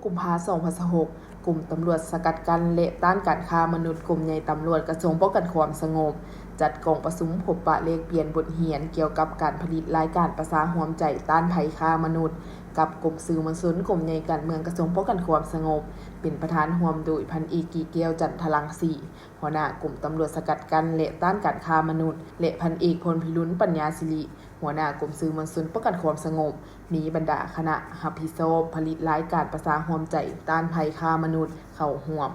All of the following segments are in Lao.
ກຸມພາ ສອງພັນຊາວຫົກ ກຸ່ມຕຳຫຼວດສະກັດກັ້ນ ແລະ ຕ້ານການຄ້າມະນຸດ ກົມໃຫຍ່ຕຳຫຼວດ ກະຊວງປ້ອງກັນຄວາມສະຫງົບ ຈັດກອງປະຊຸມພົບປະແລກປ່ຽນບົດຮຽນກ່ຽວກັບການຜະລິດລາຍການປະຊາຮ່ວມໃຈຕ້ານໄພຄ້າມະນຸດ ກັບກົມສື່ມວນຊົນ ກົມໃຫຍ່ການເມືອງ ກະຊວງປ້ອງກັນຄວາມສະຫງົບ ເປັນປະທານຮ່ວມໂດຍ ພັນເອກ ກີແກ້ວ ຈັນທະລັງສີ ຫົວໜ້າກົມຕຳຫຼວດສະກັດກັ້ນ ແລະ ຕ້ານການຄ້າມະນຸດ ແລະ ພັນເອກ ພົນພິລຸນ ປັນຍາສິລິ ຫົວໜ້າກົມສື່ມວນຊົນປ້ອງກັນຄວາມສະຫງົບ ມີບັນດາຄະນະຮັບຜິດຊອບຜະລິດລາຍການປະຊາຮ່ວມໃຈຕ້ານໄພຄ້າມະນຸດເຂົ້າຮ່ວມ.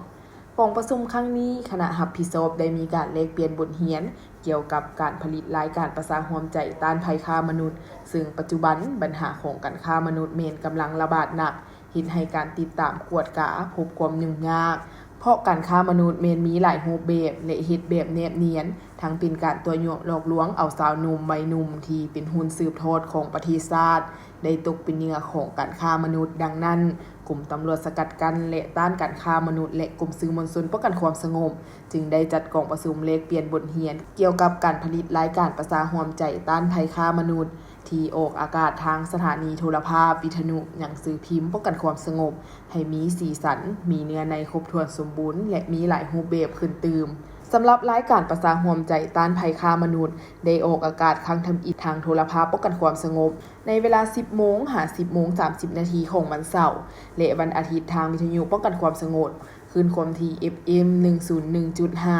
ກອງປະຊຸມຄັ້ງນີ້ ຄະນະຮັບຜິດຊອບໄດ້ມີການແລກປ່ຽນບົດຮຽນກ່ຽວກັບການຜະລິດລາຍການປະຊາຮ່ວມໃຈຕ້ານໄພຄ້າມະນຸດ, ເຊິ່ງປັດຈຸບັນບັນຫາຂອງການຄ້າມະນຸດແມ່ນກຳລັງລະບາດໜັກ, ເຮັດໃຫ້ການຕິດຕາມກວດກາພົບຄວາມຫຍຸ້ງຍາກ, ເພາະການຄ້າມະນຸດແມ່ນມີຫຼາຍຮູບແບບ ແລະ ເຮັດແບບແນບນຽນ, ທັງເປັນການຕົວະຍົວະຫຼອກລວງເອົາຊາວໜຸ່ມໄວໜຸ່ມທີ່ເປັນຮຸ່ນສືບທອດຂອງປະເທດຊາດ ໄດ້ຕົກເປັນເຫຍື່ອຂອງການຄ້າມະນຸດ. ດັ່ງນັ້ນ, ກົມຕຳຫຼວດສະກັດກັ້ນ ແລະ ຕ້ານການຄ້າມະນຸດ ແລະ ກົມສື່ມວນຊົນປ້ອງກັນຄວາມສະຫງົບ ຈຶ່ງໄດ້ຈັດກອງປະຊຸມແລກປ່ຽນບົດຮຽນກ່ຽວກັບການຜະລິດລາຍການປະຊາຮ່ວມໃຈຕ້ານໄພຄ້າມະນຸດ ທີ່ອອກອາກາດທາງສະຖານີໂທລະພາບ, ວິທະຍຸ, ໜັງສືພິມປ້ອງກັນຄວາມສະຫງົບ ໃຫ້ມີສີສັນ, ມີເນື້ອໃນຄົບຖ້ວນສົມບູນ ແລະ ມີຫຼາຍຮູບແບບຂຶ້ນຕື່ມ. ສຳລັບລາຍການປະຊາຮ່ວມໃຈຕ້ານໄພຄ້າມະນຸດ ໄດ້ອອກອາກາດຄັ້ງທຳອິດທາງໂທລະພາບປ້ອງກັນຄວາມສະຫງົບ ໃນເວລາ ສິບໂມງ ຫາ ສິບໂມງ ສາມສິບນາທີຂອງວັນເສົາ ແລະ ວັນອາທິດທາງວິທະຍຸປ້ອງກັນຄວາມສະຫງົບ ຄື້ນຄວາມຖີ່ ເອັຟເອັມ ໜຶ່ງສູນໜຶ່ງຈຸດຫ້າ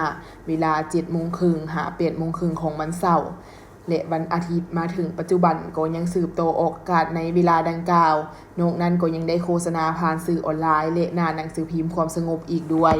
ເວລາ ເຈັດໂມງເຄິ່ງ ຫາ ແປດໂມງເຄິ່ງຂອງວັນເສົາ ແລະ ວັນອາທິດ. ມາເຖິງປັດຈຸບັນກໍຍັງສືບຕໍ່ອອກອາກາດໃນເວລາດັ່ງກ່າວ, ນອກນັ້ນກໍຍັງໄດ້ໂຄສະນາຜ່ານສື່ອອນລາຍ ແລະ ໜ້າໜັງສືພິມຄວາມສະຫງົບອີກດ້ວຍ.